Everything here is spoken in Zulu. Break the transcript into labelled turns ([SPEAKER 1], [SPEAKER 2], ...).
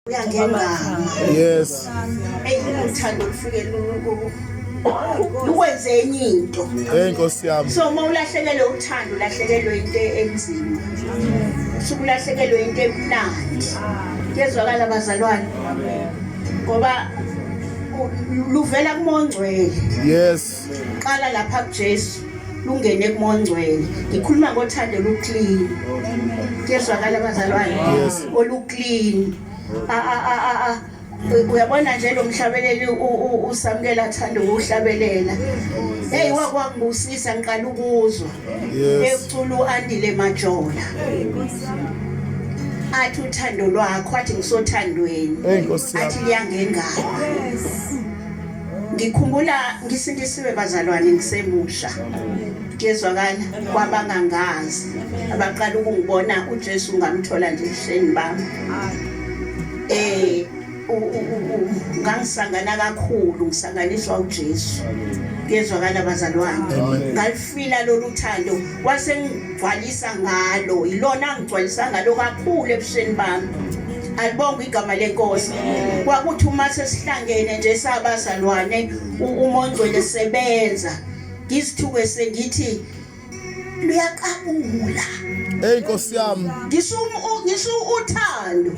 [SPEAKER 1] Uyangengama.
[SPEAKER 2] Yes.
[SPEAKER 1] Eyi, uthando lufike lukwenze enye into.
[SPEAKER 2] Hey Nkosi yami.
[SPEAKER 1] So uma ulahlekelwe uthando, ulahlekelwe into enzima. Usuke ulahlekelwe into emnandi. Kuyezwakala bazalwane. Ngoba luvela kuMongcwele.
[SPEAKER 2] Yes.
[SPEAKER 1] Qala lapha kuJesu lungene kuMongcwele. Ngikhuluma ngothando oluclean. Kuyezwakala bazalwane.
[SPEAKER 2] Yes.
[SPEAKER 1] Oluclean. A a a a uyabona nje lo mhlabeleli uSamkela thanda ukuhlabelela. Hey, wakwangibusisa ngiqala ukuzwa. Ecula uAndile Majola. Athi uthando lwakho, athi ngisothandweni.
[SPEAKER 2] Hey Nkosi
[SPEAKER 1] Athi
[SPEAKER 2] yami.
[SPEAKER 1] liyangengama. Ngikhumbula ngisindisiwe bazalwane ngisemusha. Kuyezwakala kwabangangazi abaqala ukungibona uJesu ngamthola nje ebuhleni bami. Ngangisangana kakhulu, ngisanganiswa uJesu. Kuyezwakala bazalwane. Ngalifila lolu thando wasengigcwalisa ngalo, ilona angigcwalisa ngalo kakhulu ebuhleni bami. Alibonge igama lenkosi. Kwakuthi uma sesihlangene nje sabazalwane uMongcwele sebenza, ngizithuke sengithi luyaqabula.
[SPEAKER 2] Hey Nkosi yami.
[SPEAKER 1] Ngisho uthando.